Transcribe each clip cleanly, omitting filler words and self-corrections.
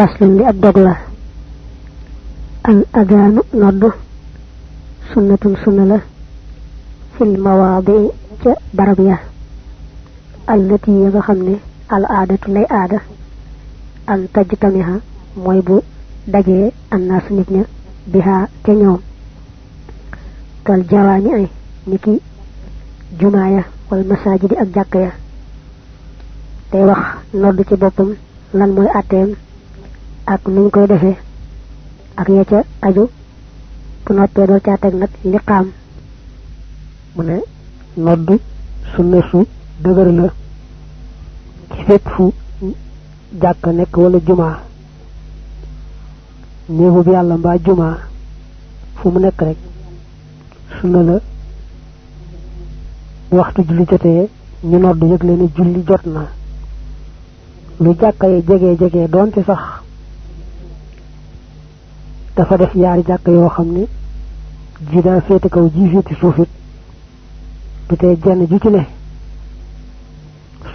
faslun li ab dog la al adanu noddu sunnatun sunna la fil mawaadi ca barab ya allati ya nga xam ne al aadatu lay aada an tajtamiha mooy bu dajee annaas nit ña biha ca ñoom kal jawaami ay niki jumaaya wal masaajidi ak jàkk ya day wax nodd ci boppam lan mooy àtteem ak nuñ koy defee ak ya ca aju bu noppee doo caa teg nag liqaam mu ne nodd sunna su dëgër la ci fépp fu jàkk nekk wala jumaa néegu bi yàlla mbaa jumaa fu mu nekk rek sunna la bu waxtu julli jotee ñu nodd yëg leen julli jot na lu jàkka yi jege doonte sax dafa def yaari jàkk yoo xam ne ji daa féete kaw ji féete suufit bu tee jenn ju ci ne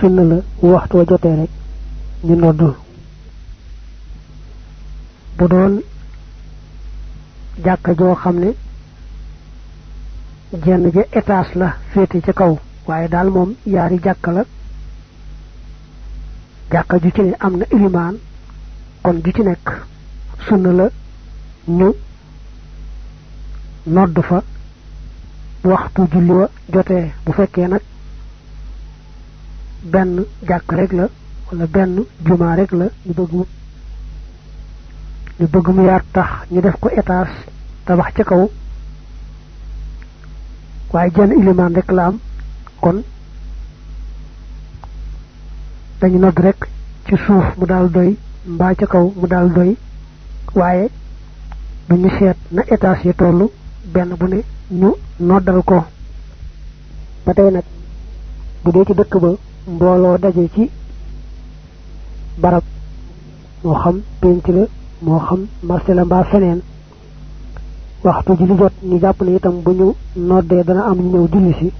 sunna la waxtu wa jotee rek ñu noddu bu doon jàkka joo xam ne jenn ja étage la féete ca kaw waaye daal moom yaari jàkka la jàkka ju ci ne am na ilimaan kon ju ci nekk sunna la ñu nodd fa waxtu julli wa jotee bu fekkee nag benn jàkk rek la wala benn jumaa rek la ñu bëgg mu yaatu tax ñu def ko étage tabax ca kaw waaye jenn ilimaan rek la am kon dañu nodd rek ci suuf mu daal doy mbaa ca kaw mu daal doy waaye duñu seet na étage yi tollu benn bu ne ñu noddal ko ba tey nag bu dee ci dëkk ba mbooloo daje ci barab moo xam pénc la moo xam marché la mbaa feneen waxtu ji li jot ñu jàpp ne itam bu ñu noddee dana am ñu ñëw julli si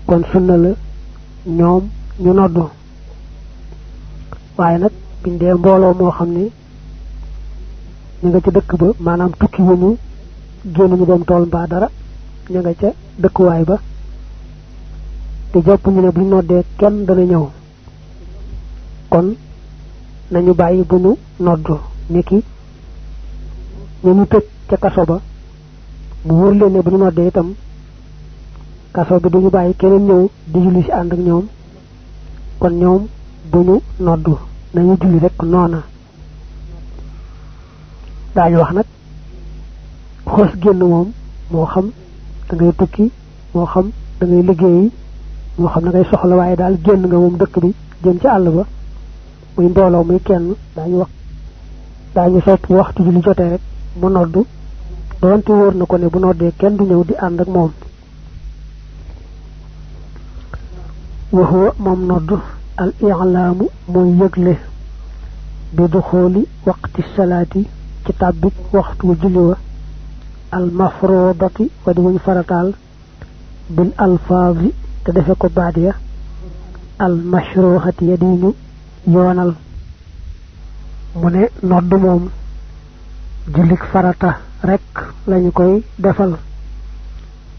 kon sunna la ñoom ñu noddu waaye nag biñ dee mbooloo moo xam ne ñu nga ca dëkk ba maanaam tukki wuñu génn ñu dem tool mbaa dara ñu nga ca dëkkuwaay ba te jàpp ñu ne buñ noddee kenn dana ñëw kon nañu bàyyi bu ñu noddu niki ñu tëj ca kaso ba mu wóor leen ne bu ñu noddee itam kaso bi duñu bàyyi keneen ñëw di julli si ànd ak ñoom kon ñoom bu ñu noddu nañu julli rek noona daañu wax nag xoos génn moom moo xam da ngay tukki moo xam da ngay liggéeyi moo xam da ngay soxla waaye daal génn nga moom dëkk bi jëm ci àll ba muy mbooloo muy kenn daañu sopp waxtu julli jotee rek mu noddu doonte wóor na ko ne bu noddee kenn du ñëw di ànd ak moom waxuwa moom noddu al i'laamu mooy yëgle bi duxooli waqti salaati ci tàbbik waxtu julli wa al mafrodati wa di wuñ farataal bil alfaazi te defe ko baat ya al mashruhati ya di ñu yoonal mu ne nodd moom jullik farata rek lañu koy defal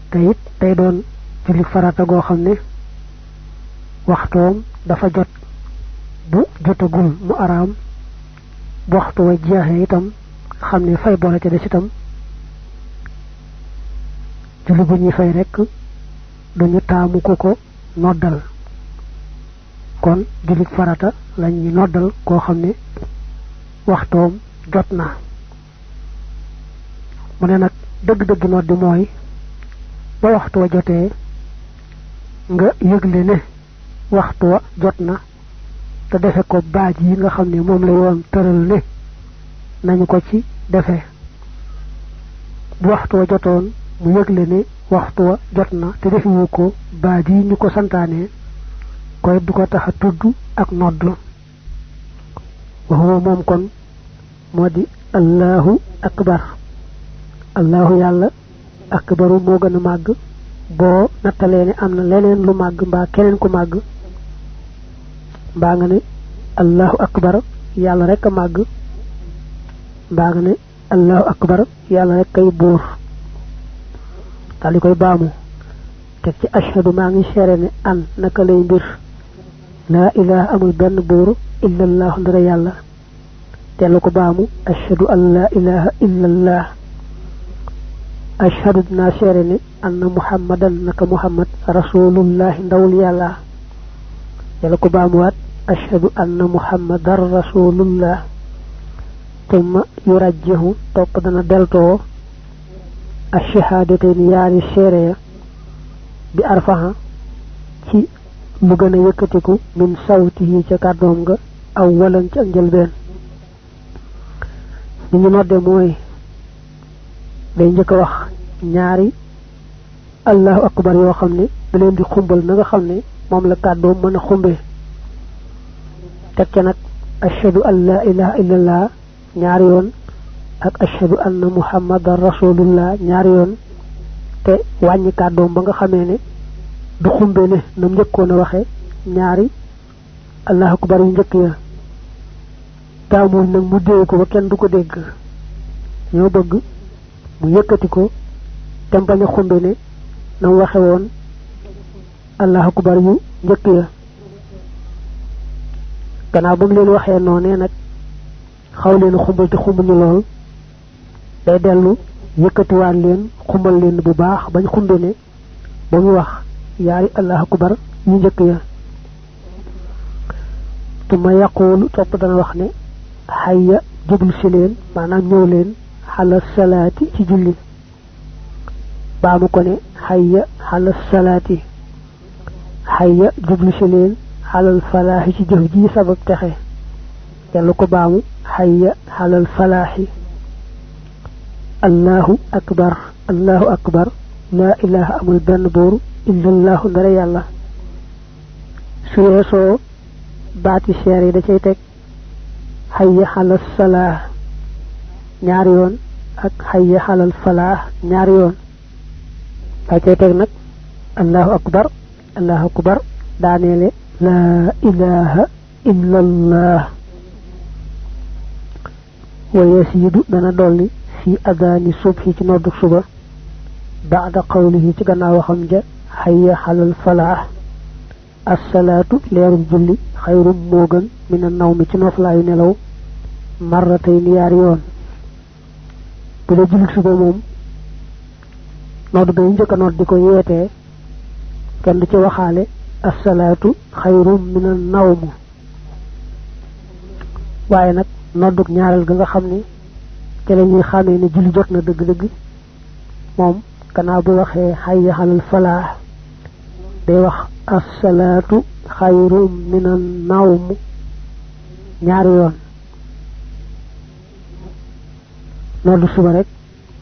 te it day doon jullik farata goo xam ne waxtoom dafa jot bu jotagul mu araam bu waxtu wa jeexee itam xam ne fay boole ca des itam julli bu ñuy fay rek duñu taamu ko noddal kon jullik farata lañuy noddal koo xam ne waxtoom jot na mu ne nag dëgg-dëgg noddi mooy ba waxtu wa jotee nga yëgle ne waxtu wa jot na te defe ko baaj yi nga xam ne moom la yoon tëral ne nañu ko ci defe bu waxtu wa jotoon mu yëgle ne waxtu wa jot na te defewu ko baaj yi ñu ko santaane koy du ko tax a tudd ak nodd waxuwa moom kon moo di allahu akbar allahu yàlla akbaru moo gën a màgg boo nattalee ne am na leneen lu màgg mbaa keneen ku màgg mbaa nga ne allahu akbar yàlla rek a màgg mbaa nga ne allahu akbar yàlla rek kay buur daal di koy baamu teg ci ashhadu maa ngi seere ne an naka lay mbir laa ilaha amul benn buur illallah ndara yàlla tellu ko baamu ashhadu an laa ilaha illallah ashhadu dinaa seere ne anna muhammadan naka muhammad rasulullahi ndawul yàlla tellu ko baamuwaat ashhadu anna muhammadan rasulullah tumma yurajjihu topp dana deltoo ash-shahaadatayn yaari seere ya bi arfaha ci lu gën a yëkkatiku min sawtihi ca kàddoom nga aw walan ci ak njëlbeen li ñu nodde mooy day njëkk a wax ñaari allahu akbar yoo xam ne da leen di xumbal na nga xam ne moom la kàddoom mën a xumbe teg ca nag ashhadu an la ilaha illallah ñaari yoon ak ashhadu anna muhammadan rasulullah ñaari yoon te wàññi kàddoom ba nga xamee ne du xumbe ne nam njëkkoon a waxe ñaari allahu akbar yu njëkk ya taamul nag mu dee ko ba kenn du ko dégg ñoo bëgg mu yëkkati ko te bañ a xumbe ne nam waxe woon allahu akbar yu njëkk ya gannaaw ba mu leen waxee noonee nag xaw leen xumbal te xumbuñu lool day dellu yëkkatiwaat leen xumbal leen bu baax bañ xumbe ne ba mu wax yaari allahu akbar yu njëkk ya tuma yaqulu topp dana wax ne hayya jublu si leen maanaam ñëw leen xala salaati ci julli baamu ko ne hayya xala salaati hayya jublu si leen xalal falaaxi ci jëf ji sabab texe dellu ko baamu hayya xalal falaaxi allahu akbar laa ilaha amul benn buur illallahu ndara yàlla su weesoo baati seer yi da cay teg hayya xalal salaax ñaari yoon ak hayya xalal falaax ñaari yoon da cay teg nag allahu akbar daaneele laa ilaha illallah wa yasiidu dana dolli fi adaani subhi ci nodduk suba baada qawlihi ci gannaaw waxam ja hayya xalal falaax assalaatu leerum julli xayrum moo gën mina nawmi ci noflaayu nelaw marratayni yaari yoon bu dee julli suba moom nodd bay njëkk a nodd di ko yeetee kenn du ci waxaale assalaatu xayrum mina nawm waaye nag nodduk ñaareel ga nga xam ne ci la ñuy xamee ne julli jot na dëgg-dëgg moom gannaaw bu waxee hayya xalal falaax day wax assalaatu xayrum mina nawm ñaari yoon noddu suba rek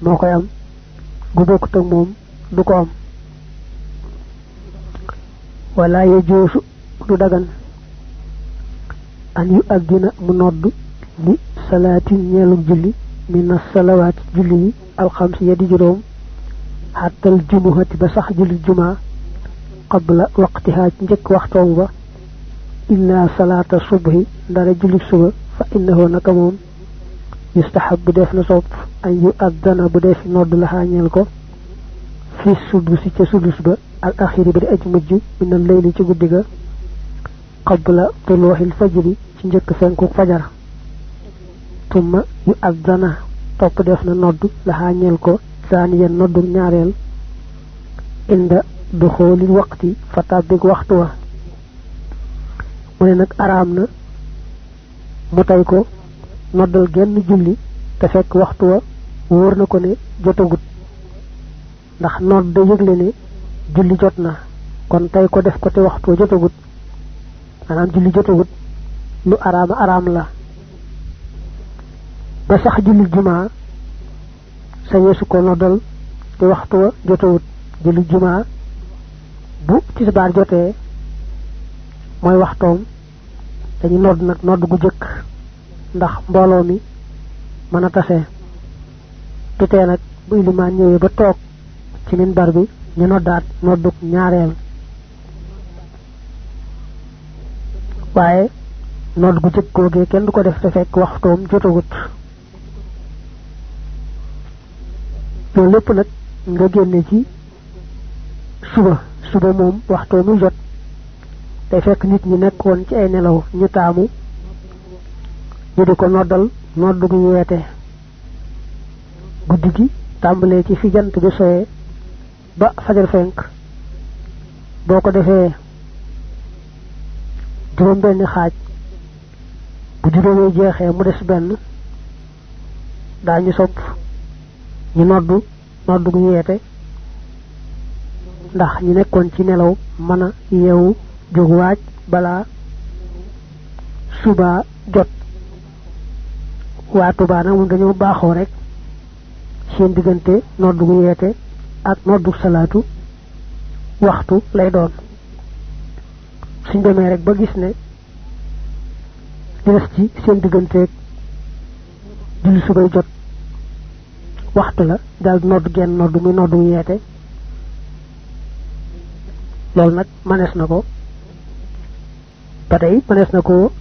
moo koy am gu bokkut ak moom du ko am wala yajoosu du dagan an yu addina mu nodd li salaatin ñeelug julli mina salawaati julli yi alxamsi ya di juróom xattal jumuhati ba sax julli jumaa qabla waqtihaa ci njëkk waxtoom ba illa salaata subhi ndara julli suba fa innahu naka moom yustahab bu def na sopp an yu addana bu def nodd la xaañeel ko fi sudusi ca sudus ba al axiri ba di aj mujj min al layli ci guddi ga qabla tuluuxil fajri ci njëkk fenku fajar tumma yu addana topp def na nodd la xaañeel ko saaniyan noddu ñaareel inda duxoolil waqti fa tàbbik waxtu wa mu ne nag araam na mu tey ko noddal genn julli te fekk waxtu wa wóor na ko ne jotagut ndax nodd da yëgle ne julli jot na kon tey ko def ko te waxtu wa jotagut maanaam julli jotagut lu araam la ba sax julli jumaa sañeesu ko noddal te waxtu wa jotagut julli jumaa bu tisbaar jotee mooy waxtoom dañu nodd nag nodd gu jëkk ndax mbooloo mi mën a tase tutee nag bu ilimaan ñëwee ba toog ci minbar bi ñu noddaat nodduk ñaareel waaye nodd gu jëkk googee kenn du ko def te fekk waxtoom jotagut loolu lépp nag nga génne ci suba moom waxtoo muy jot day fekk nit ñi nekkoon ci ay nelaw ñu taamu ñu di ko noddal nodd gu yeete guddi gi tàmbalee ci fi jant bi soyee ba fajar fenk boo ko defee juróom benn xaaj bu juróomee jeexee mu des benn daañu sopp ñu nodd gu yeete ndax ñu nekkoon ci nelaw mën a yeewu jóg waaj balaa suba jot waa Tuubaa nag moom dañoo baaxoo rek seen diggante nodd gu yeete ak noddu salaatu waxtu lay doon suñ demee rek ba gis ne di des ci seen digganteeg julli subay jot waxtu la daal nodd genn nodd muy nodd gu yeete loolu nag manees na ko ba tey manees na ko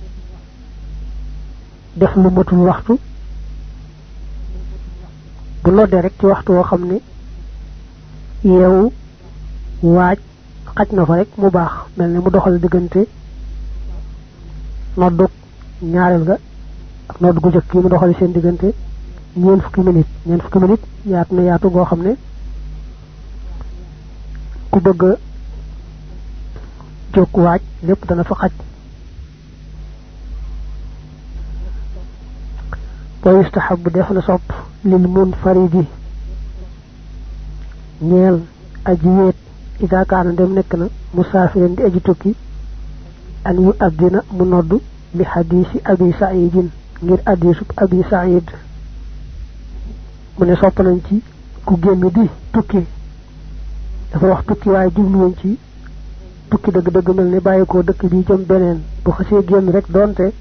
def lu matul waxtu bu noddee rek ci waxtu woo xam ne yeewu waaj xaj na fa rek mu baax mel ne mu doxal diggante noddug ñaareel ga ak nodd gu jëkk yi mu doxal seen diggante ñeent fukki minute yaatu na yaatu goo xam ne ku bëgg a jóg waaj lépp dana fa xaj wa yustahabu def na sopp lil munfaridi ñeel aji wéet ida kaana dem nekk na musaafirin di aji tukki an yu addina mu noddu li xadiisi abi saidin ngir hadiisub abi said mu ne sopp nañ ci ku génn di tukki dafa wax tukki waaye jubluwoon ci tukki dëgg-dëgg mel ne bàyyi ko dëkk bi jëm beneen bu xasee génn rek doonte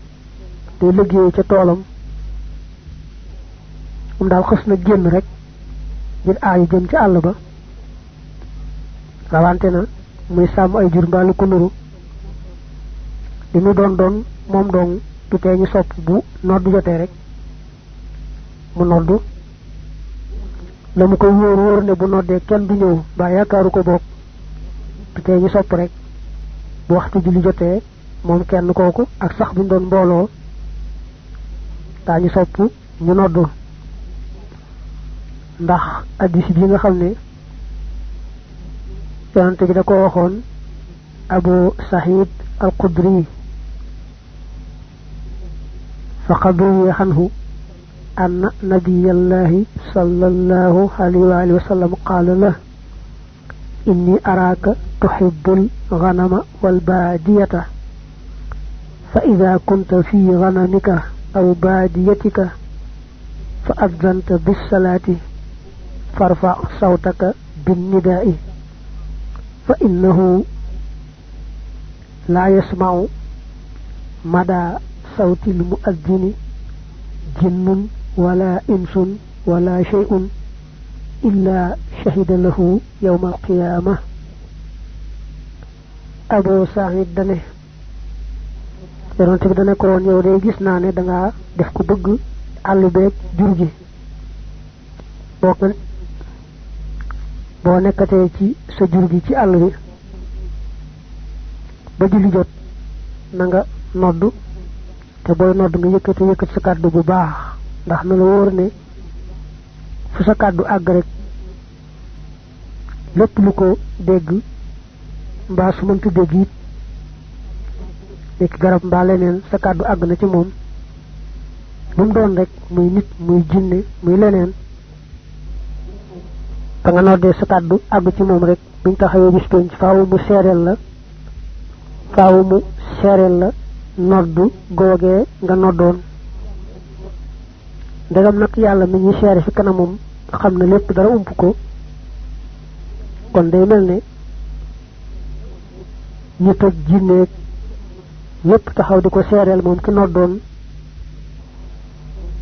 day liggéey ca toolam moom daal xës na génn rek ngir aayu jëm ci àll ba rawante na muy sàmm ay jur mbaa lu ko nuru li mu doon moom dong du tee ñu sopp bu noddu jotee rek mu noddu la mu koy wóor ne bu noddee kenn du ñëw mbaa yaakaaru ko bokk du tee ñu sopp rek bu waxtu julli jotee moom kenn kooku ak sax buñ doon mbooloo daañu sopp ñu noddu ndax hadiis bi nga xam ne yonante bi da ko waxoon Abu Sa'id al-Khudri faqad ruwiya anhu anna nabiyallahi sallallahu alayhi wa sallam qaala lahu inni araaka tuhibbul ghanama wal baadiyata fa idha kunta fi ghanamika aw baadiyatika fa adzanta bis salaati farfa sawtaka bin nidaa'i fa innahu laa yasma'u mada sawtil mu'azzini jinnun wala insun wala shay'un illa shahida lahu yawma alqiyama Abu Sa'id dane yonent bi dane ko woon yow de gis naa ne danga def ko bëgg àll beeg jur gi boo nekkatee ci sa jur gi ci àll bi ba julli jot na nga noddu te booy noddu nga yëkkat sa kàddu bu baax ndax na la wóor ne fu sa kàddu àgg rek lépp lu ko dégg mbaa su mënti dégg it nekk garab mbaa leneen sa kàddu àgg na ci moom lu mu doon rek muy nit muy jinne muy leneen ba nga noddee sa kàddu àgg ci moom rek buñ taxawee bis penc faawu mu seereel la noddu googee nga noddoon ndegam nag yàlla mi ñuy seere fi kanamam xam na lépp dara ump ko kon day mel ne ñu toj jinneeg lépp taxaw di ko seereel moom ki noddoon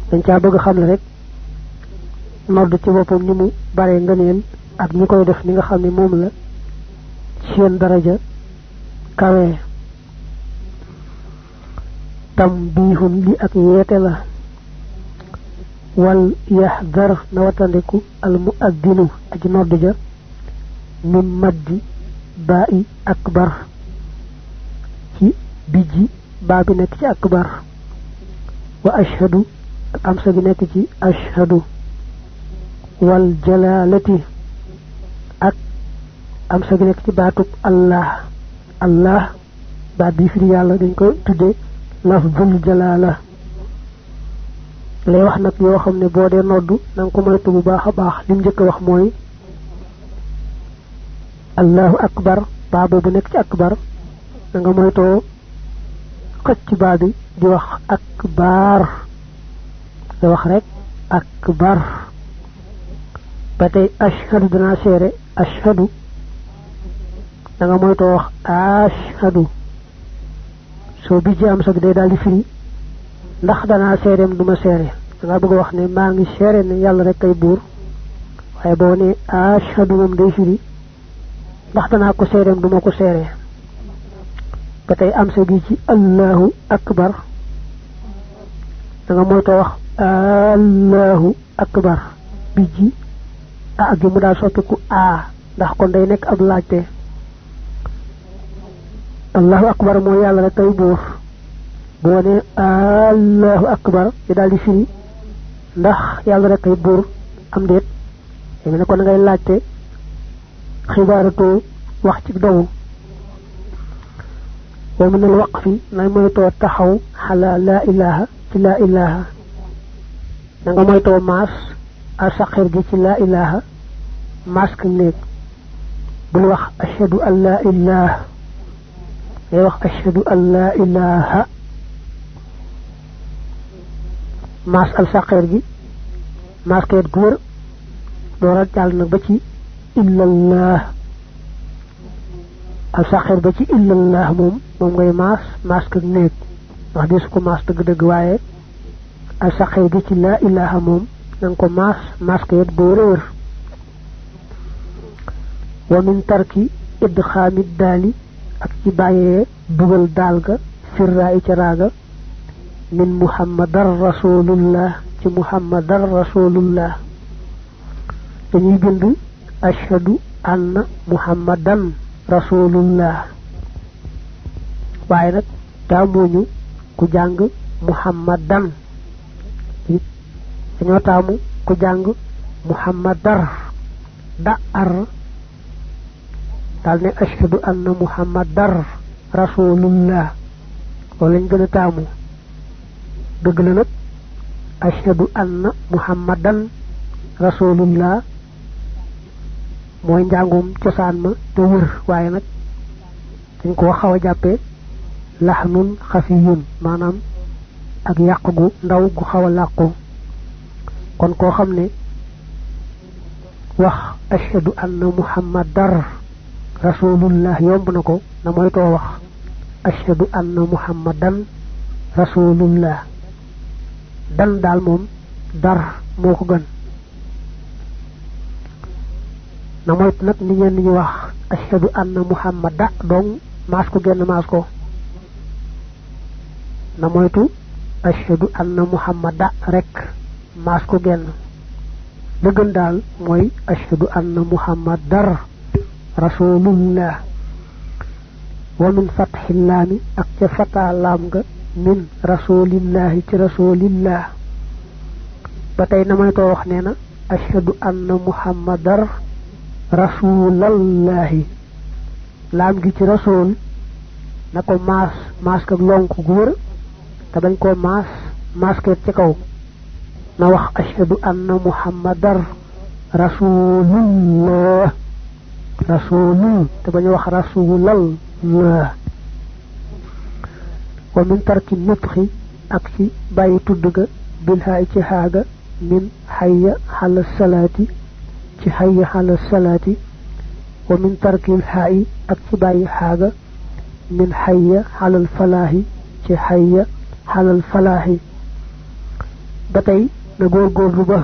dañ caa bëgg xam ne rek nodd ci boppam ni mu bare ngëneel ak ñi koy def ni nga xam ne moom la seen daraja kawee tambihun li ak yeete la wal yahdar na watandiku al muaddinu aji nodd ja min maddi ba'i akbar ci bijji baa bi nekk ci akbar wa ashhadu am sa gi nekk ci ashhadu wal jalalati ak am sa gi nekk ci baatub allah allah baat bi firi yàlla dañ ko tudde lafzul jalala lay wax nag yoo xam ne boo dee noddu na nga ko moytu bu baax a baax lim njëkk a wax mooy allahu akbar baa boobu nekk ci akbar na nga moytoo xëcc baa bi di wax akbar nga wax rek akbar ba tey ashhadu danaa seere ashhadu da nga moytoo wax ashhadu soo bijji am sag day daal di firi ndax danaa seereem duma seere da nga bëgg a wax ne maa ngi seere ne yàlla rek kay buur waaye boo ne ashhadu moom day firi ndax danaa ko seereem duma ko seere ba tey am sa gi ci allahu akbar da nga moytoo wax allahu akbar bijji a gi mu daal soppiku a ndax kon day nekk ab laajte allahu akbar mooy yàlla rek kay buur boo ne allahu akbar yi daal di firi ndax yàlla rek kay buur am déet yéen ne kon ngay laajte xibaaratoo wax ci dogu wa min al waqfi nay moytoo taxaw xala laa ilaha ci laa ilaha na nga moytoo maas a saqir gi ci laa ilaha maas ka néeg bul wax ashhadu an laa ilaha ngay wax ashhadu an laa ilaha maas al saqir gi maas keet gu wër door a jàll nag ba ci illallah al saqir ba ci illallah moom ngay maas ka néeg wax di su ko maas dëgg-dëgg waaye al saqir gi ci laa ilaha moom na nga ko maas keet boo réer wa min tarki idxaami daali ak ci bàyyee dugal daal ga firraa i ca raaga min muhammadar rasulullah ci muhammadar rasulullah dañuy bind ashhadu anna muhammadan rasulullah waaye nag taamuñu ku jàng muhammadan dañoo taamu ku jàng muhammadar da ar daal ne ashhadu anna muhammadar rasulullah loolu lañ gën a taamu dëgg la nag ashhadu anna muhammadan rasulullah mooy njàngum cosaan ma te wër waaye nag dañ koo xaw a jàppee laxnun xafiyun maanaam ak yàq gu ndaw gu xaw a làqu kon koo xam ne wax ashhadu anna muhammadar rasulullah yomb na ko na mooy too wax ashhadu anna muhammadan rasulullah dan daal moom dar moo ko gën na moytu nag ni ñenn ñi wax ashhadu anna muhammada dong maas ko genn maas ko na moytu ashhadu anna muhammada rek maas ko genn la gën daal mooy ashhadu anna muhammadar rasulullah wa min fatxi laami ak ca fataa laam nga min rasulillahi ci rasulillah ba tey na moytoo wax nee na ashhadu anna muhammadar rasulallahi laam gi ci rasul na ko maas ka lonk gu wër te bañ koo maas keet ci kaw na wax ashhadu anna muhammadar rasulullah te bañ wax rasulallah wa min tarki nutxi ak ci bàyyi tudd ga bil haay ci xaaga min hayya xala salaati ci hayya xala salaati wa min tarkil haay ak ci bàyyi xaaga min hayya xalal falaahi ci hayya xalal falaahi ba tey na góorgóorlu ba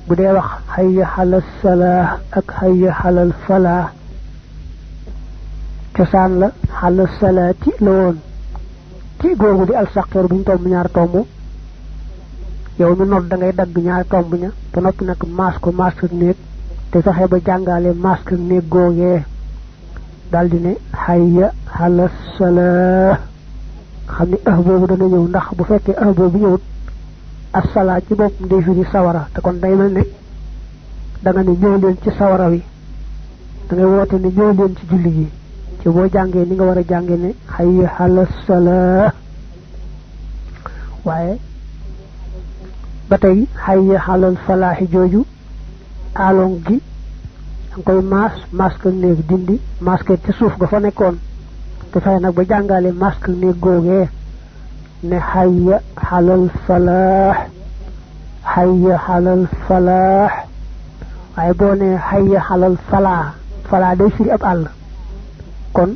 bu dee wax hayya xalal salaah ak hayya xalal falaah cosaan la xalal salaati la woon ti googu di al saqir buñ tomb ñaar tomb yow mi nodd da ngay dagg ñaar tomb ña ba noppi nag masque néeg te fexe ba jàngale masque néeg googee daldi ne hayya ala salaa xam ni boobu dana ñëw ndax bu fekkee boobu ñëwut as-salaa ci boppam day firi sawara te kon day mel ne da nga ne ñëw leen ci sawara wi da ngay woote ne ñëw leen ci julli gi ci boo jàngee ni nga war a jàngee ne hayya ala salaa waaye ba tey hayya ala falaahi jooju along gi danga koy masque néeg dindi masque ci suuf ga fa nekkoon te fay nag ba jàngale masque néeg googee ne hayya alal falaax waaye boo ne hayya alal falaa day firi ab àll kon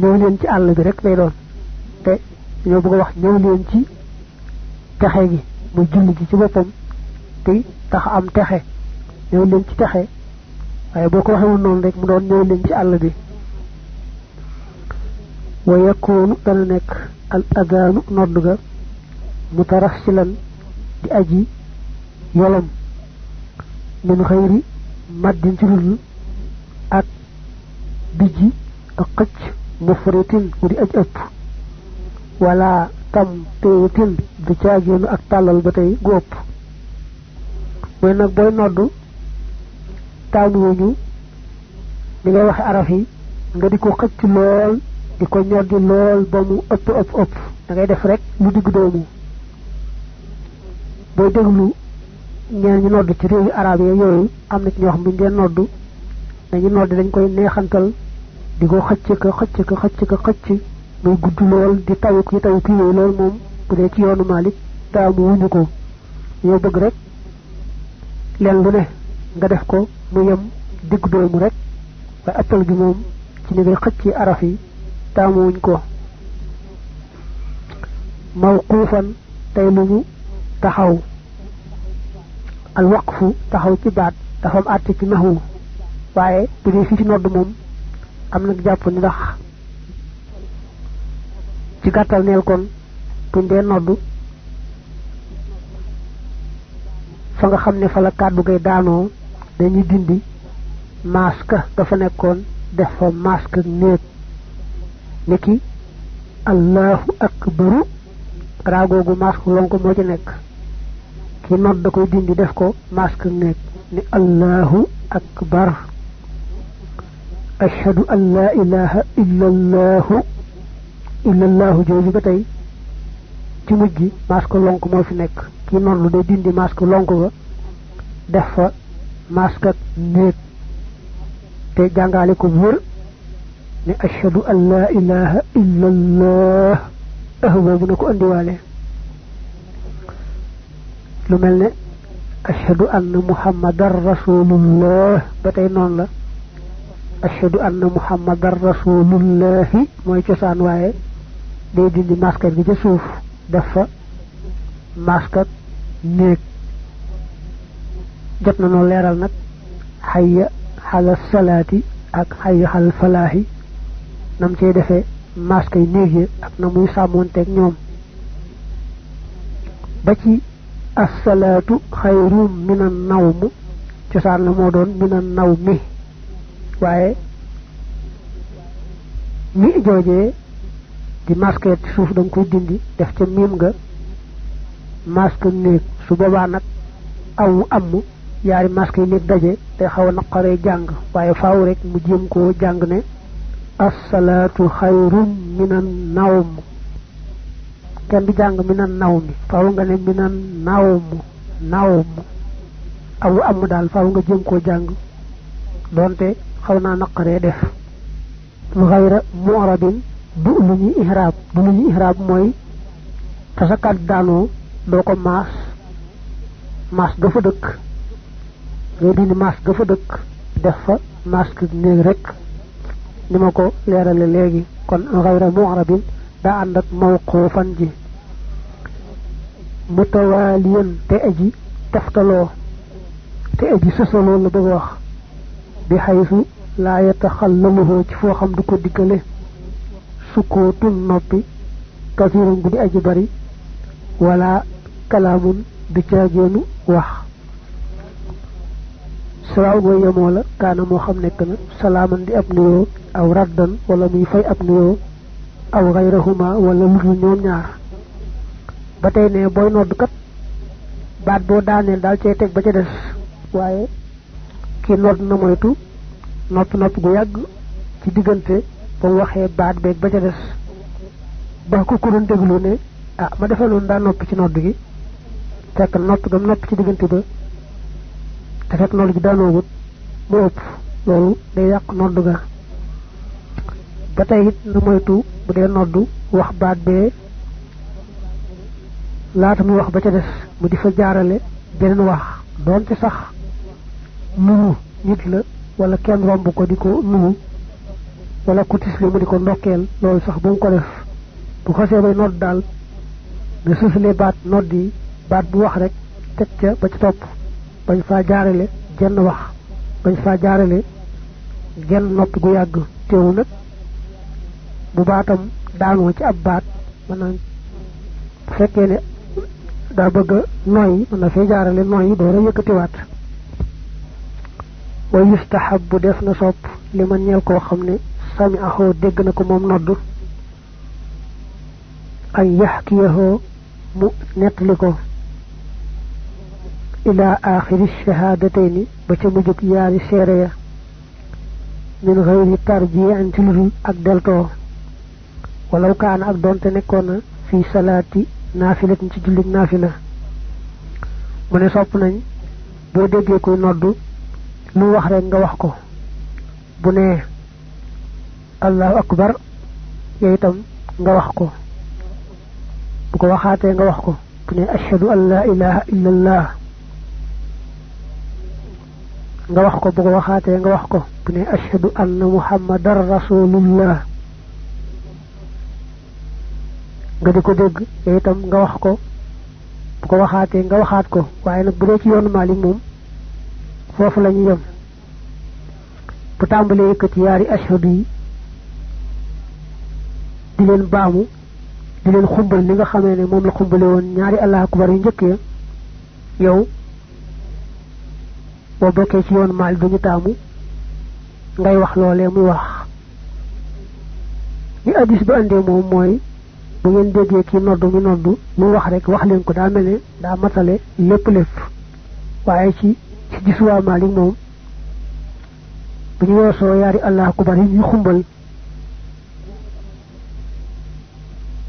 ñëw leen ci àll bi rek lay doon te ñoo bëgg a wax ñëw leen ci texe gi muy julli gi ci boppam te tax am texe ñëw leen ci texe waaye boo ko waxee noonu rek mu doon ñëw leen ci àll bi wa yakunu dana nekk al adaanu nodd ga mutarassilan di aji yolom min xëyri maddin ci dul ak bijji ak xëcc mufritin mu di aj ëpp wala tam téewatin du caagéenu ak tàllal ba tey gu ëpp mooy nag booy noddu taamuwuñu ni ngay waxe araf yi nga di ko xëcc lool di ko ñoddi lool ba mu ëpp da ngay def rek lu digg doomu booy déglu ñeen ñu nodd ci réewi arab yi yooyu am na ci ñoo xam buñ dee noddu dañu noddi dañ koy neexantal di ko xëcc muy gudd lool di taw yooyu lool moom bu dee ci yoonu Malik taamu wuñu ko ñoo bëgg rek leen lu ne nga def ko mu yem digg doomu rek waaye ëppal gi moom ci ni ngay xëcc araf yi taamu wuñ ko mawquufan tey lu ñu taxaw al waqfu taxaw ci baat dafa am àtte ci naxwu waaye bu dee fii ci nodd moom am nag jàpp ni ndax ci gàttal neel kon buñ dee nodd fa nga xam ne fa la kàddu gay daanoo dañuy dindi masque dafa nekkoon def fa masque néeg niki allahu akbaru raagoogu masque lonko moo ci nekk ki nodd da koy dindi def ko masque néeg ni allahu akbar ashhadu an la ilaha illa allahu jooju ba tey ci mujj gi masque lonk moo fi nekk ki noonu lu day dindi masque lonk ga def fa masque ak néeg te jàngale ko wër ne ashhadu an la ilaha illa allah boobu na ko andiwaale lu mel ne ashhadu anna muhammadan rasulullah ba tey noonu la ashhadu anna muhammadan rasulullahi mooy cosaan waaye day dindi masque gi ca suuf def fa masque ak néeg jot na noo leeral nag hayya ala salaati ak hayya ala falaahi nam cey defee masque yi néeg yi ak na muy sàmmoonteeg ñoom ba ci as-salaatu xayrun minan nawm cosaan la moo doon minan nawmi waaye mi joojee di masque ci suuf da nga koy dindi def ca miim nga masque néeg su boobaa nag aw am yaari masque yi néeg daje te xaw a naqaree jàng waaye faaw rek mu jéem koo jàng ne as-salaatu xayrun minan nawm kenn du jàng minan nawmi faaw nga ne minan nawm aw am daal faaw nga jéem koo jàng doonte xaw naa naqaree def xayra mu'rabin du lu ñuy ihraab mooy fa sa kàddu daanoo doo ko maas ga fa dëkk ngay dindi maas ga fa dëkk def fa masque néeg rek ni ma ko leerale léegi kon xayra mu'rabin daa ànd ak mawquufan ji mutawaaliyan te aji teftaloo te aji sësaloo la bëgg wax bi xaysu laa yataxallaluhu ci foo xam du ko diggale sukkootun noppi kasirun bu di aji bari wala kalaamun du caageenu wax sawaw mooy yemoo la kaana moo xam nekk na salaaman di ab nuyoo aw raddan wala muy fay ab nuyoo aw gayrahuma wala ludul ñoom ñaar ba tey ne booy nodd kat baat boo daaneel daal cee teg ba ca des waaye kii nodd na moytu nopp gu yàgg ci diggante ba mu waxee baat beeg ba ca des ba ku doon déglu ne ah ma defee loolu daa noppi ci nodd gi fekk nopp gam nopp ci diggante ba te fekk nodd gi daanoogut mu ëpp loolu day yàq nodd ga ba tey it na moytu bu dee nodd wax baat bee laata muy wax ba ca des mu di fa jaarale beneen wax doonte sax nuyu nit la wala kenn romb ko di ko nuyu wala ku tisli mu di ko ndokkeel loolu sax bu mu ko def bu xasee bay nodd daal nga sësale baat nodd yi baat bu wax rek teg ca ba ca topp bañ faa jaarale genn wax bañ faa jaarale genn noppi gu yàgg teewul nag bu baatam daanoo ci ab baat maanaam bu fekkee ne daa bëgg a noyyi mën na fee jaarale noyyi door a yëkkatiwaat wa yustahab bu def na sopp li man ñeel koo xam ne sami axoo dégg na ko moom nodd ay yaxkiyahoo mu nettali ko ila axiri shahadatayni ba ca mujjug yaari seere ya min xëyri tarjiin ci ludul ak deltoo walaw kaana ak doonte nekkoon na fi salaati naafilatin ci jullit naafila mu ne sopp nañ boo déggee koy noddu lu wax rek nga wax ko bu nee allahu akbar yow itam nga wax ko bu ko waxaatee nga wax ko bu nee ashhadu an la ilaha illa allah nga wax ko bu ko waxaatee nga wax ko bu nee ashhadu anna muhammadan rasulullah nga di ko dégg yow itam nga wax ko bu ko waxaatee nga waxaat ko waaye nag bu dee ci yoonu Maalik moom foofu la ñu yem bu tàmbalee yëkkati yaari ashhadu yi di leen baamu di leen xumbal li nga xamee ne moom la xumbale woon ñaari allahu akbar yu njëkk ya yow boo bokkee ci yoonu Maalik duñu taamu ngay wax loolee muy wax li hadiis ba andee moom mooy bu ngeen déggee kii noddu mi noddu lu wax rek wax leen ko daa mel ne daa matale lépp waaye ci gis waa Maalik moom bu ñu weesoo yaari allahu akbar yi ñu xumbal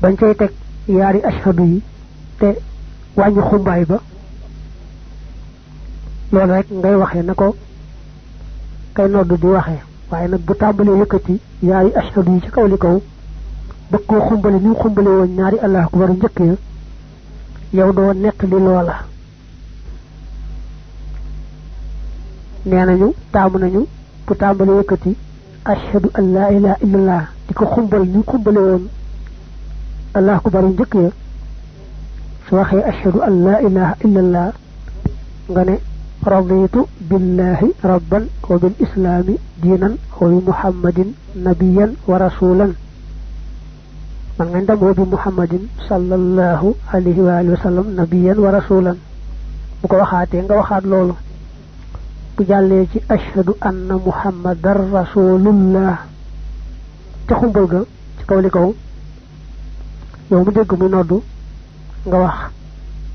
bañ cay teg yaari ashhadu yi te wàññi xumbaay ba loolu rek ngay waxee na ko kay noddu di waxee waaye nag bu tàmbalee yëkkati yaari ashhadu yi ci kaw li kaw bëgg koo xumbale ni mu xumbale woon ñaari allahu akbar njëkk ya yow doo nettali loola nee nañu taamu nañu bu tàmbale yëkkati ashhadu an la ilaha illallah di ko xumbal ni mu xumbale woon allahu akbar njëkk ya su waxee ashhadu an la ilaha illallah nga ne raditu billahi rabban wa bil islami diinan wa bi muhammadin nabiyan wa rasulan man nga ndam wa bi muhammadin sallallahu alayhi wa alihi wa sallam nabiyan wa rasulan bu ko waxaatee nga waxaat loolu bu jàllee ci ashhadu anna muhammadan rasulullah ca xumbal ga ci kaw li kaw yow mu dégg muy noddu nga wax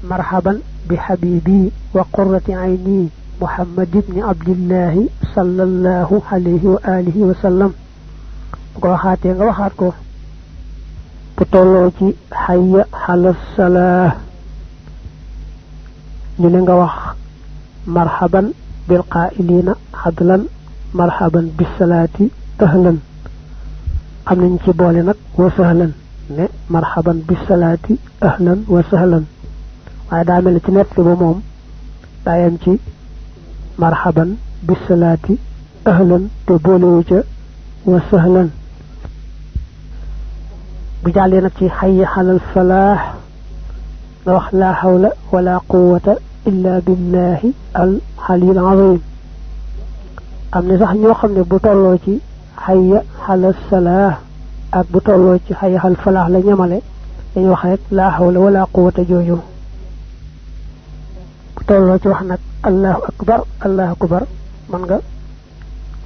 marhaban bi habibi wa qurrati ayni muhammad ibni abdillahi sallallahu alayhi wa alihi wa sallam bu ko waxaatee nga waxaat ko bu tolloo ci hayya ala salah ñu ne nga wax marhaban bil qaa'ilina hadlan marhaban bis salati ahlan am nañ ci boole nag wa sahlan ne marhaban bis salati ahlan wa sahlan waaye daa mel ci nett ba moom daa yem ci marhaban bis salati ahlan te boolewu ca wa sahlan bu jàllee nag ci hayya alal falaax nga wax laa hawla wala quwwata illa billahi al aliyil azim am na sax ñoo xam ne bu tolloo ci hayya alal salaax ak bu tolloo ci hayya alal falaax la ñamale dañuy wax rek laa hawla wala quwwata jooju bu tolloo ci wax nag allahu akbar man nga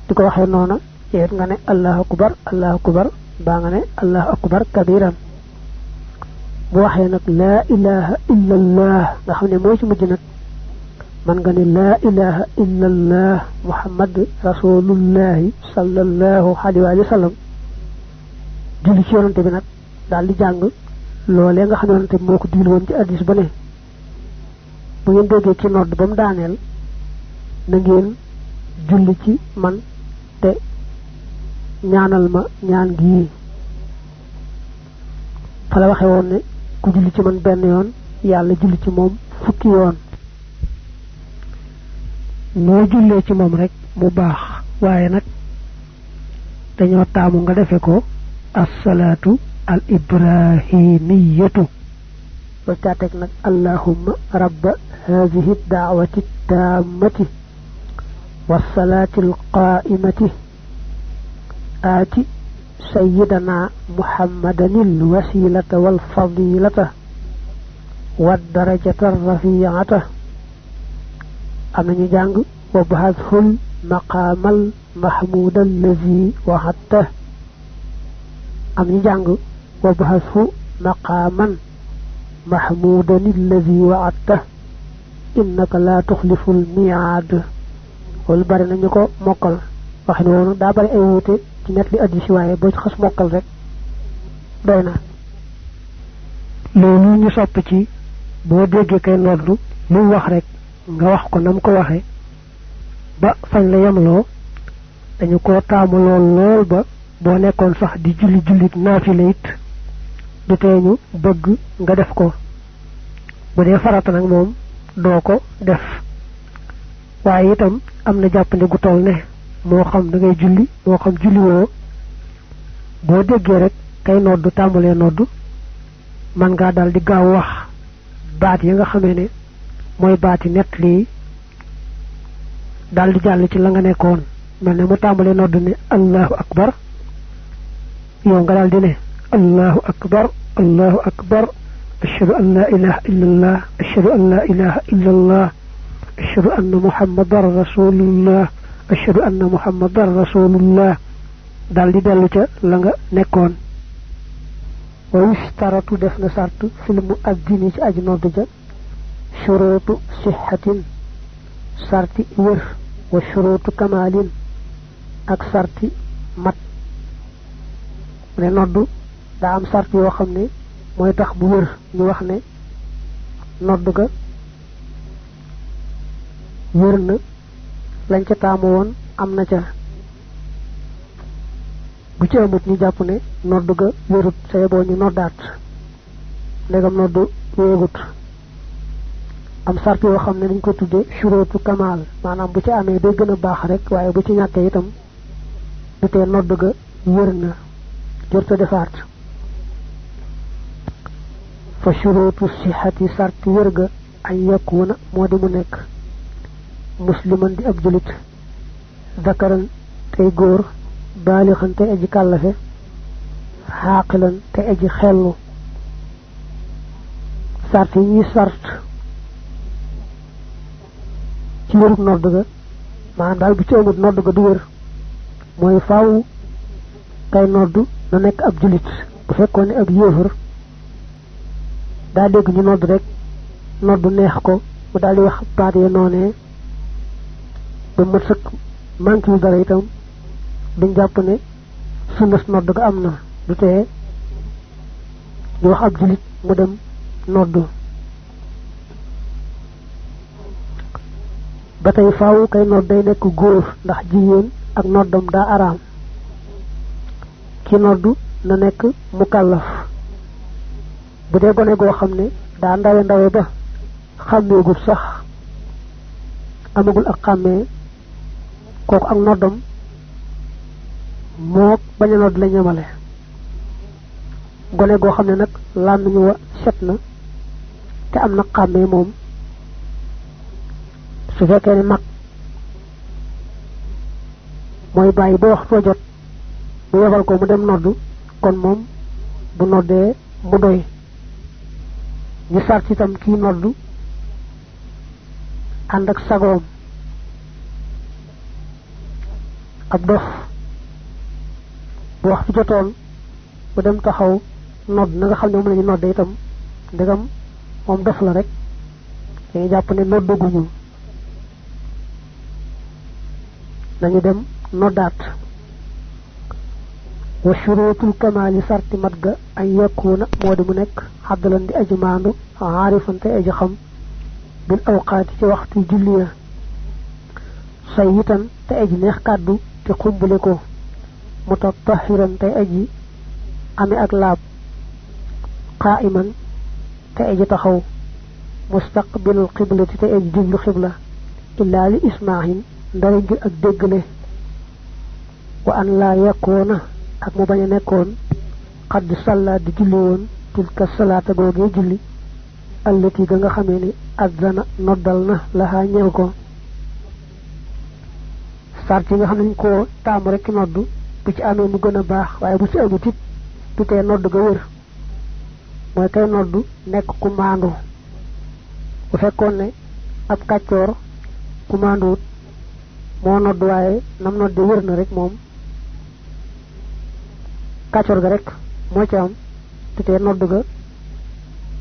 di ko waxee noona yéet nga ne allahu akbar baa nga ne allahu akbar kabiran bu waxee nag laa ilaha illa allah nga xam ne mooy ci mujj nag man nga ne laa ilaha illa allah muhammad rasulullahi sallallahu alayhi wa sallam julli ci yonante bi nag daal di jàng loolee nga xam ne yonante bi moo ko digal woon ci hadiis ba ne bu ngeen déggee ci nodd ba mu daaneel na ngeen julli ci man te ñaanal ma ñaan gii fa la waxe woon ne ku julli ci man benn yoon yàlla julli ci moom fukki yoon noo jullee ci moom rek mu baax waaye nag dañoo taamu nga defe ko as-salaatu al ibrahimiyatu ba caateeg nag allahumma rabba haadihi daawati taamati والصلاة القائمة آت سيدنا محمدا الوسيلة والفضيلة والدرجة الرفيعة أمن جانغ وبهذه المقام المحمود الذي وعدته أمن جانغ وبهذه مقاما محمودا الذي وعدته إنك لا تخلف الميعاد wol bari nañu ko mokkal waxin woonu daa bari ay wuute ci net li addis waaye boo ci xas mokkal rek doy na loolu ñu sopp ci boo déggee kay noddu lu wax rek nga wax ko nam ko waxe ba fañ la yemloo dañu ko taamu lool ba boo nekkoon sax di jullit naafila it du teeñu bëgg nga def ko bu dee farata nag moom doo ko def waaye itam am na jàppande gu toll ne moo xam da ngay julli moo xam julli woo boo déggee rek kay noddu tàmbalee noddu man ngaa daal di gaaw wax baat yi nga xamee ne mooy baati nett lii daal di jàll ci la nga nekkoon mel ne mu tàmbalee noddu ne allahu akbar yow nga daal di ne allahu akbar ashhadu an la ilaha illa allah ashhadu an la ilaha illa allah أشهد أن محمد رسول الله أشهد أن محمد رسول الله دال دي دالو تا لاغا نيكون ويشترط دفنا شرط في المؤذن ci aji nodd ja شروط صحة شرط ور وشروط كمال ak شرط mat ne nodd da am شرط yo xamne moy tax bu wër ñu wax ne nodd ga wër na lañ ca taamu woon am na ca bu ci amut ñu jàpp ne noddu ga wërut say boo ñu noddaat ndegam noddu wéegut am sart yoo xam ne dañ ko tudde shurutu kamal maanaam bu ci amee day gën a baax rek waaye bu ci ñàkkee itam du tee noddu ga wër na jërta defaat fa shurutu sihati sart wër ga ay yakuna moo di mu nekk musliman di ab julit zakaran tey góor baalixan tey aji kàllafe xaaqilan tey aji xellu sart yi ñuy sart ci wërub nodd ga maanaam daal bu ci amut nodd ga du wër mooy faaw kay nodd na nekk ab julit bu fekkoon ne ab yéefar daa dégg ñu nodd rek nodd neex ko mu daal di wax baat ya noonee ba mat sëkk manki dara itam duñ jàpp ne sunnas nodd ga am na du tee ñu wax ab julit mu dem nodd ba tey faaw kay nodd day nekk góor ndax jigéen ak noddam daa araam ki nodd na nekk mukallaf bu dee gone goo xam ne daa ndawe ba xàmmeegul sax amagul ak xàmmee kooku ak noddam moo bañ a nodd la ñamale gone goo xam ne nag làmmiñu wa set na te am na xàmmee moom su fekkee ne mag mooy bàyyi ba waxtu jot mu yebal ko mu dem noddu kon moom bu noddee mu doy ñu sart itam kii noddu ànd ak sagoom. ab dof bu waxtu jotoon bu dem taxaw nodd na nga xam ne moom la ñu nodde itam ndegam moom dof la rek dañuy jàpp ne noddaguñu nañu dem noddaat. wa shurutul kamaali sarti mat ga ay yakuna moo di mu nekk xaddalan di aji maandu aarifan te aji xam bil awqaati ci waxtu julli ya sayyitan te aji neex kàddu te xumbule ko mutatahiran te aji ame ak laab qaa'iman te aji taxaw mustaqbilul qiblati te aji jublu xibla illaa li ismaahin ndara ngir ak déggale wa an laa yakoona ak mu bañ a nekkoon xadd salla di julli woon tilka salaata googee julli allati ga nga xamee ni azzana noddal na laxaa ñeel ko. sart yi nga xam ne ñu koo taamu rek noddu bu ci amee mu gën a baax waaye bu ci amut it du tee nodd ga wër mooy kay noddu nekk ku maandu. bu fekkoon ne ab kàccoor ku maanduwut moo nodd waaye nam nodde wër na rek moom kàccoor ga rek moo ci am du tee nodd ga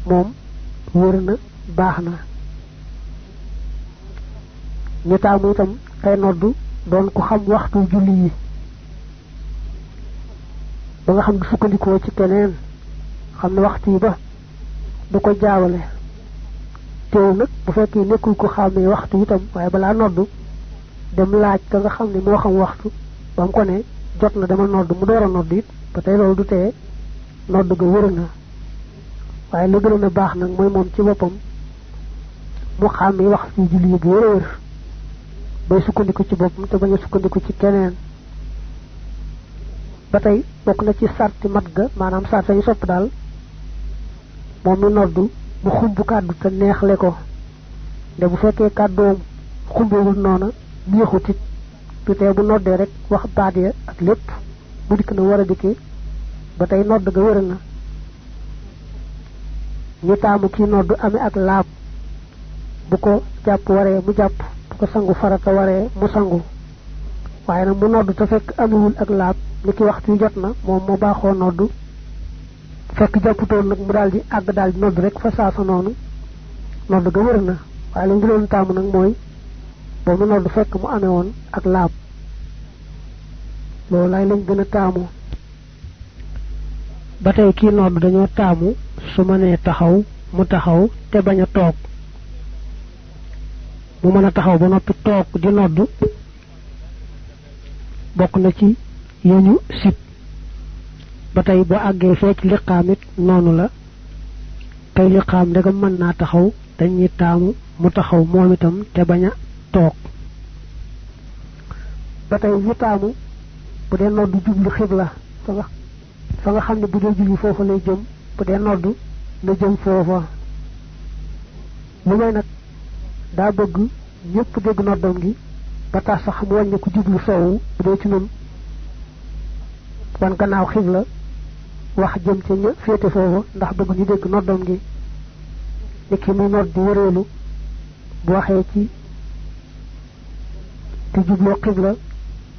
moom wër na baax na. ñu taamu itam kay noddu doon ku xam waxtu julli yi ba nga xam du sukkandikoo ci keneen xam ne waxtu yi ba du ko jaawale. teew nag bu fekkee nekkul ko xàmmee waxtu itam waaye balaa noddu dem laaj ka nga xam ne moo xam waxtu ba mu ko ne jot na dama nodd mu door a nodd it ba tey loolu du tee nodd ga wër na. waaye la gën a baax nag mooy moom ci boppam mu xàmmee waxtu julli yi bu wër a wër bay sukkandiku ci boppam te bañ a sukkandiku ci keneen. ba tey bokk na ci sarti mat ga maanaam sart ñu sopp daal moom mi noddu mu xumb kàddu te neexle ko nde bu fekkee kàddoom xumbewul noona neexut it du tee bu noddee rek wax baat ya ak lépp bu dikk na war a dikkee ba tey nodd ga wër na. ñu taamu kii noddu amee ak laab bu ko jàpp waree mu jàpp bu ko sangu farata waree mu sangu waaye nag mu noddu te fekk amewul ak laab ni ki waxtu yu jot na moom moo baaxoo noddu fekk jàpputoon nag mu daal di àgg daal di nodd rek fa saasa noonu nodd ga wër na. waaye lañ gënoon taamu nag mooy boo mu nodd fekk mu amee woon ak laab loolu laay lañ gën a taamu. ba tey kii nodd dañoo taamu su ma nee taxaw mu taxaw te bañ a toog mu mën a taxaw ba noppi toog di nodd bokk na ci yeñu sib. ba tey boo àggee fee ci liqaam it noonu la kay liqaam ndegam mën naa taxaw dañuy taamu mu taxaw moom itam te bañ a toog. ba tey ñu taamu bu dee noddu jublu xibla fa nga xam ne bu dee julli foofa lay jëm bu dee noddu na jëm foofa. lu may nag daa bëgg ñëpp dégg noddam gi ba tax sax mu wàññi ko jublu soowu bu dee ci nun wan gannaaw xibla wax jëm ca ña féete foofa ndax bëgg ñu dégg noddam gi. nit ki muy nodd di wëreelu bu waxee ci te jubloo xibla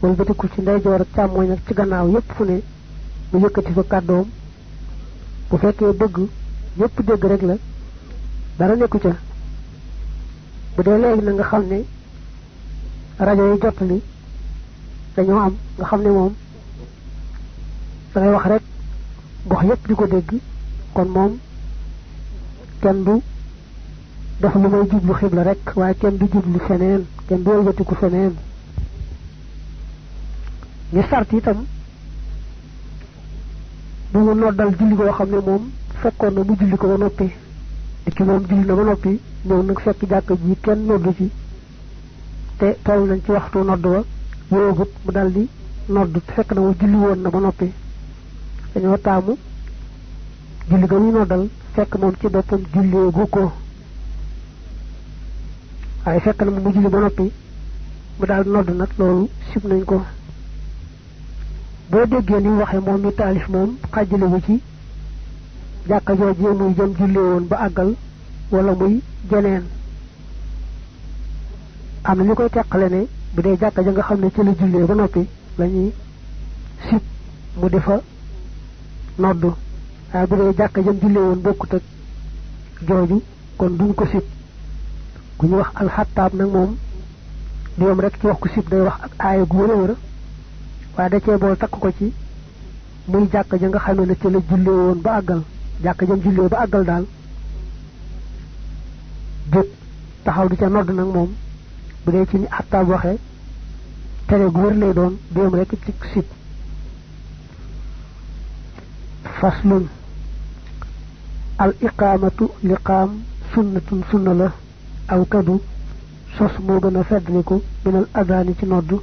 wala bëtiku ci ndeyjoor ak càmmooñ ak ci gannaaw yépp fu ne mu yëkkati fa kàddoom bu fekkee bëgg ñëpp dégg rek la dara nekku ca. bu dee léegi na nga xam ne rajo yi jottali dañoo am nga xam ne moom da ngay wax rek gox yépp di ko dégg kon moom kenn du def lu may jublu xibla rek waaye kenn du jublu feneen kenn du wëlbatiku feneen. ñu sart itam bu mu noddal julli koo xam ne moom fekkoon na mu julli ko ba noppi di ki moom julli na ba noppi ñëw nag fekk jàkk ji kenn noddu ci te toll nañ ci waxtu nodd wa yoogut mu dal di noddu fekk na mu julli woon na ba noppi dañoo taamu julli ga muy noddal fekk moom ci boppam julleegu ko waaye fekk na mu julli ba noppi mu daal nodd nag loolu sib nañ ko. boo déggee ni mu waxee moom mi taalif moom xàjjale wu ci jàkka joojee muy jëm julli woon ba àggal wala muy jeneen am na ñu koy teqale ne bu dee jàkka ja nga xam ne ci la jullee ba noppi lañuy sib mu defa noddu waaye bu dee jàkka jëm jullee woon bokkut ak jooju kon duñ ko sib ku ñu wax alxattaab nag moom du yom rek ci wax ko sib day wax ak aaya gu wër a wër waaye da cee bool takk ko ci muy jàkka ja nga xam ne ci la jullee woon ba àggal jàkka jëm jullee ba àggal daal jóg taxaw di ca nodd nag moom bu dee ci ni xattaab waxee tere gu wër lay doon du yom rek ci sib faslun al iqaamatu liqaam sunnatun sunna la aw kadu sos moo gën a feddliku minal adaani ci noddu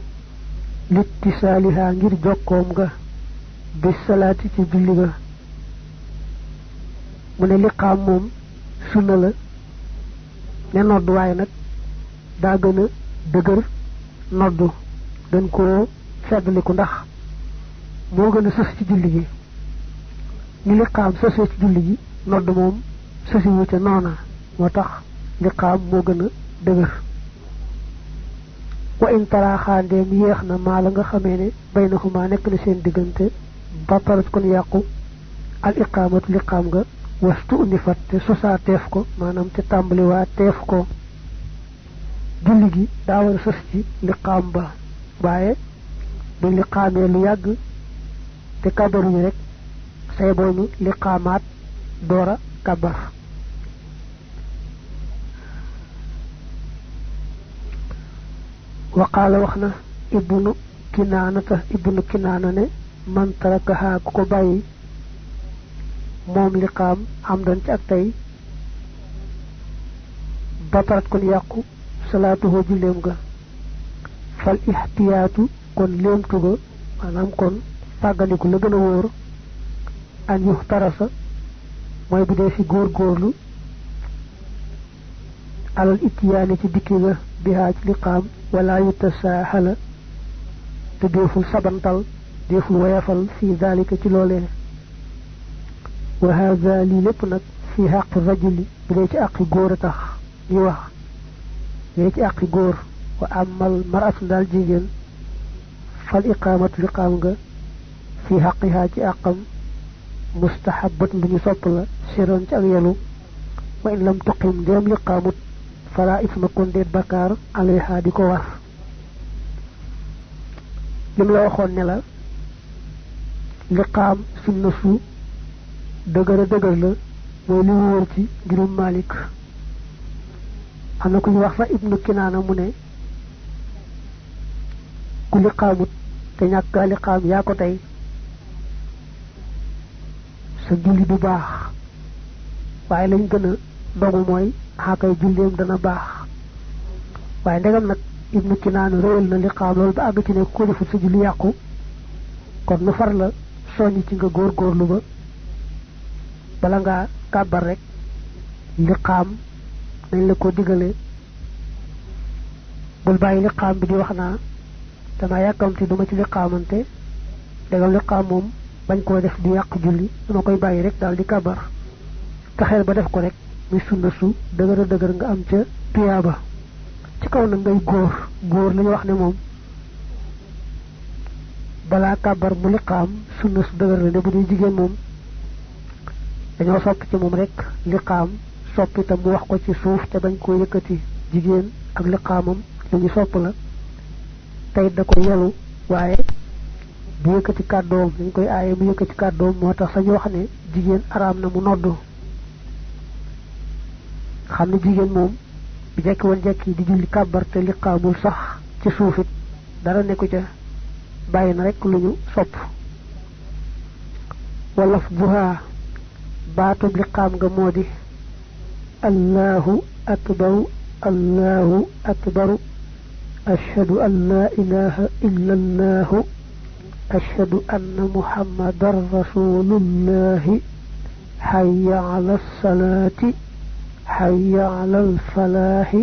littisaaliha ngir jokkoom nga bis salaati ci julli ga mu ne liqaam moom sunna la ne noddu waaye nag daa gën a dëgër noddu gën koo feddliku ndax moo gën a sës ci julli gi ni liqaam sësee ci julli gi nodd moom sësiwu ca noona moo tax liqaam moo gën a dëgër wa in taraaxaandeem yéex na maa la nga xamee ne baynahuma nekk na seen diggante batarat kon yàqu al iqaamatu liqaam nga wastu unifat te sosaa teef ko maanaam te tàmbaliwaa teef ko julli gi daa war a sës ci liqaam ba waaye bu liqaamee lu yàgg te kabaruñu rek say boonu liqaamaat doora kabar waqaala wax na ibnu kinaana ne man tarakaha ku ko bàyyi moom liqaam am dan ci ak tey batarat kon yàqu salaatuhoo julleem ga fal ixtiyaatu kon léemtu ga maanaam kon fàgganiku la gën a wóor an yuxtarasa mooy bu dee fi góorgóorlu alal ittiyaani ci dikki ga bihaa ci liqaam wala yutasaahala te deeful sabantal deeful woyafal fi dalika ci loolee wa haada lii lépp nag fi xaqi rajuli bu dee ci àqi góor a tax ñu wax dee ci àqi góor wa amal maratu daal jigéen fal iqaamatu liqaam nga fi xaqihaa ci àqam mustahabat lu ñu sopp la siroon ci ak yelu wa in lam tuqim ndéem liqaamut fala isma kon déet bakkaar alayha di ko war lim la waxoon ne la liqaam sunna su dëgër a dëgër la mooy li wóor ci ngirum Malik am na ku ñu wax fa ibnu kinaana mu ne ku liqaamut te ñàkk liqaam yaa ko tey sa julli du baax waaye lañ gën a dogu mooy xaakay julleem dana baax waaye ndegam nag ibnu kinaana réyal na liqaam loolu ba àgg ci ne ko defut sa julli yàqu kon nu far la soññ ci nga góorgóorlu ba bala ngaa kàbbar rek liqaam nañ la ko digale bul bàyyi liqaam bi di wax naa dama yàkkamti duma ci liqaamante ndegam liqaam moom bañ koo def di yàq julli dama koy bàyyi rek daal di kàbbar taxeel ba def ko rek muy sunna su dëgër a dëgër nga am ca tuyaaba ci kaw nag ngay góor la ñu wax ne moom balaa kàbbar mu liqaam sunna su dëgër la ne bu dee jigéen moom dañoo sopp ci moom rek liqaam sopp itam mu wax ko ci suuf te bañ koo yëkkati jigéen ak liqaamam lu ñu sopp la tey da ko yelu waaye bu yëkkati kàddoom dañ koy aaye mu yëkkati kàddoom moo tax sañu wax ne jigéen araam na mu noddu xam ne jigéen moom bi jekki woon jekki di julli kàbbar te liqaamul sax ci suufit dara nekku ca bàyyi na rek lu ñu sopp wala buhaa baatub liqaam nga moo di allahu akbaru ashhadu an la ilaha illa allahu ashhadu anna muhammadan rasulullahi hayya ala salaati hayya ala alfalaahi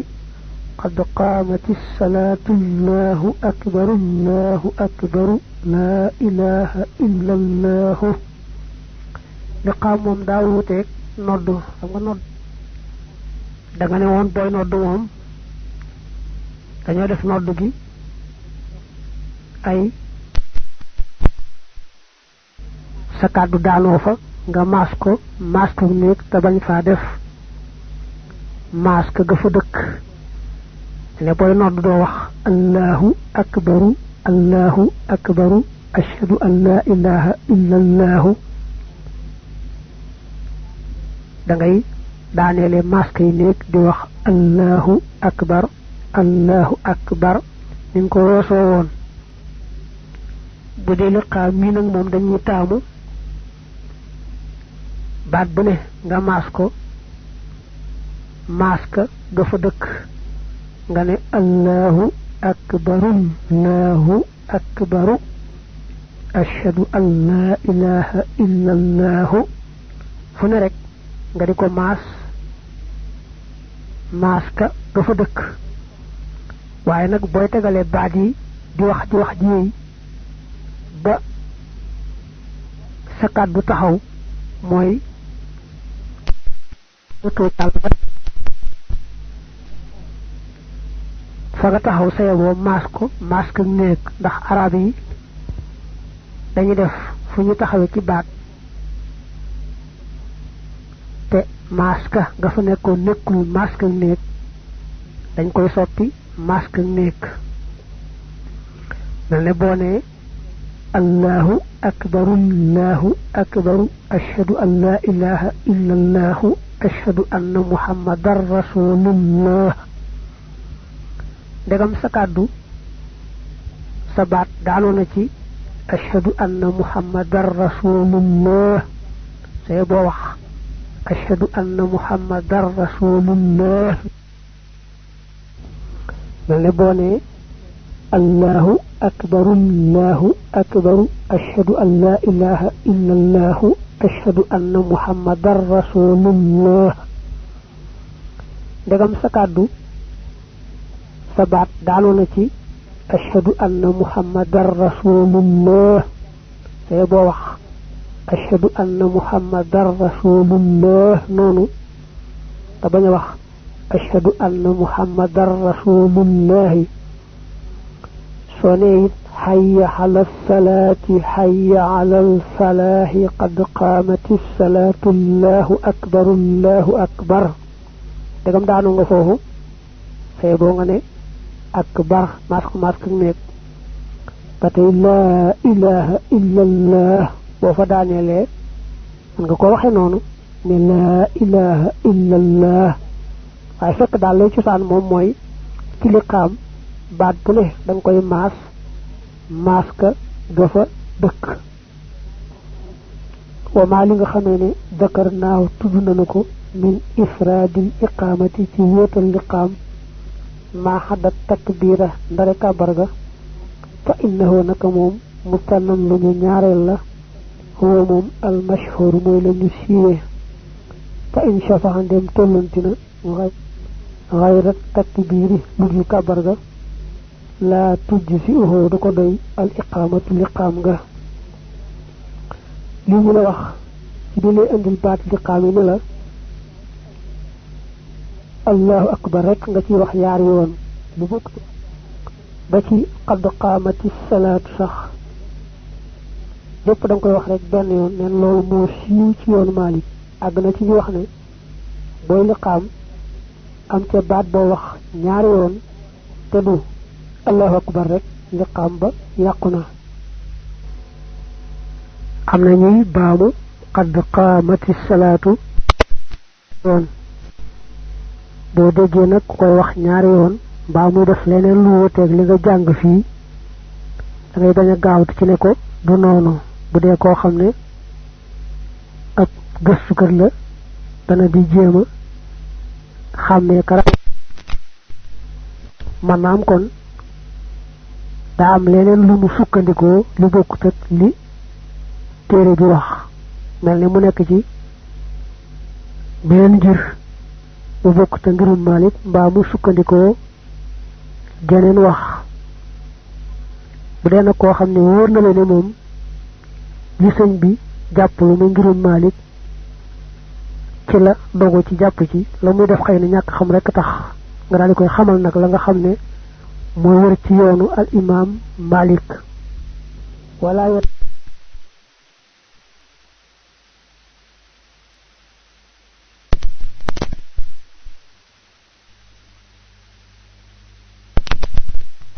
qad qaamati salaatu allahu akbaru laa ilaha illa allahu liqaam moom daa wuuteeg noddu xam nga nodd da nga ne woon booy noddu moom dañoo def noddu gi ay sa kàddu daanoo fa nga maas ko néeg te bañ faa def maas ka ga fa dëkk ne booy nodd doo wax allahu akbaru ashhadu an la ilaha illa allahu da ngay daaneele maas kay néeg di wax allahu akbar ni nga ko roosoo woon bu dee liqaam mii nag moom dañuy taamu baat bu ne nga maas ko maas ka ga fa dëkk nga ne allahu akbaru ashhadu an la ilaha illa allahu fu ne rek nga di ko maas ka ga fa dëkk waaye nag booy tegalee baat yi di wax ji yéey ba sa kàddu taxaw mooy fa nga taxaw saye boo maas ka néeg ndax arab yi dañuy def fu ñu taxawee ci baat te maas ka nga fa nekkoon nekkul maas ka néeg dañ koy soppi maas ka néeg mel ne boo nee allahu akbaru ashhadu an la ilaha illa allahu ashhadu anna muhammadan rasulullah ndegam sa kàddu sa baat daanoo na ci ashhadu anna muhammadan rasulullah say boo wax ashhadu anna muhammadan rasulullah mel ne boo nee allahu akbaru ashhadu an la ilaha illa allahu ashhadu anna muhammadan rasulullah ndegam sa kàddu sa baat daanoo na ci ashhadu anna muhammadan rasulullah say boo wax ashhadu anna muhammadan rasulullah noonu te bañ a wax ashhadu anna muhammadan rasulullahi soo nee it hayya ala salaati hayya ala alfalaahi qad qaamati salaatu allahu akbar dagam daanoo nga foofu say boo nga ne akbar maas ko nekk ba tey laa ilaha illa allah boo fa daaneelee man nga ko waxe noonu ne laa ilaha illa allah waaye fekk daal lay cosaan moom mooy ci liqaam baat bu ne da nga koy maas ka ga fa dëkk wa maa li nga xamee ne dakar naaw tudd nañu ko min ifraadil iqaamati ci wéetal liqaam maa xaddat takbiira ndare kàbbar ga fa innahu naka moom mustanam lu ñu ñaareel la huwa moom al mashhur mooy la ñu siiwee fa in shafa'a ndem tollantina xayra takbiiri lu dul kàbbar ga laa tujzi'uhu du ko doy al iqaamatu liqaam ga li ñu la wax ci bi lay indil baat liqaam yi ne la allahu akbar rek nga ci wax yaar yoon lu bokk ba ci qad qaamati salaatu sax lépp da nga koy wax rek benn yoon neen loolu moo siiw ci yoonu Maalik àgg na ci ñu wax ne booy liqaam am ca baat boo wax ñaari yoon te du allahu akbar rek liqaam ba yàqu na am na ñuy baamu qad qaamati salaatu yoon boo déggee nag koy wax ñaari yoon mbaa muy def leneen lu wuteeg li nga jàng fii da ngay bañ a gaawtu ci ne ko du noonu bu dee koo xam ne ab gëstukat la dana di jéema xàmmee kara maanaam kon daa am leneen lu mu sukkandikoo lu bokkut ak li téere bi wax mel ni mu nekk ci beneen ngir bu bokkut ak ngirum Maalik mbaa mu sukkandikoo geneen wax bu dee nag koo xam ne wóor na la ne moom li sëñ bi jàppalu mu ngirum Maalik ci la dogo ci jàpp ci la muy def xëy na ñàkk xam rek tax nga daal di koy xamal nag la nga xam ne mooy wër ci yoonu al imam Malik wala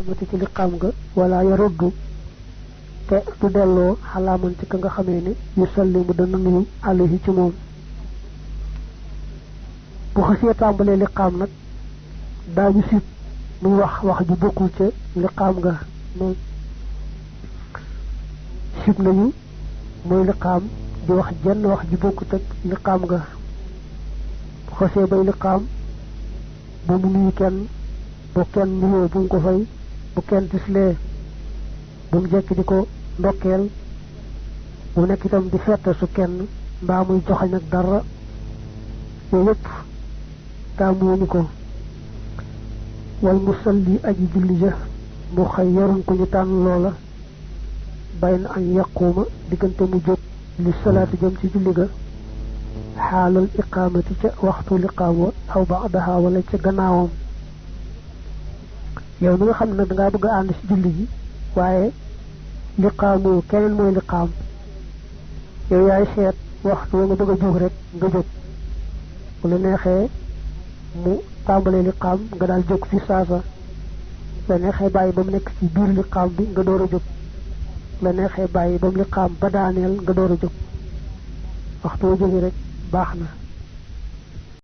amati ci liqaam nga wala yaruddu te du delloo xalaaman ci ka nga xamee ne yu sallimu dana nuyu alayhi ci moom bu xasee tàmbalee liqaam nag daañu sib muy wax ju bokkul ca liqaam nga moom sib nañu mooy liqaam di wax jenn wax ju bokkut ak liqaam nga bu xasee bay liqaam bu mu nuyu kenn bu kenn nuyoo bu mu ko fay bu kenn tislee bu mu jekk di ko ndokkeel bu nekk itam di fette su kenn mbaa muy joxañ ak dara yooyu yëpp taamuñu ko wal musalli aji julli ja mu xayyarun ko ñu tànn loola bayna an yaquuma diggante mu jóg li salaati jëm ci julli ga xaalal iqaamati ca waxtu liqaam wa aw ba'daha wala ca gannaawam yow mi nga xam ne nag dangaa bëgg a ànd ci julli ji waaye liqaamu keneen mooy liqaam yow yaay seet waxtu nga bëgg a jóg rek nga jóg bu la neexee mu tàmbalee liqaam nga daal jóg fi saasa la neexee bàyyi ba mu nekk ci biir liqaam bi nga door a jóg la neexee bàyyi ba mu liqaam ba daaneel nga door a jóg waxtu wa jóge rek baax na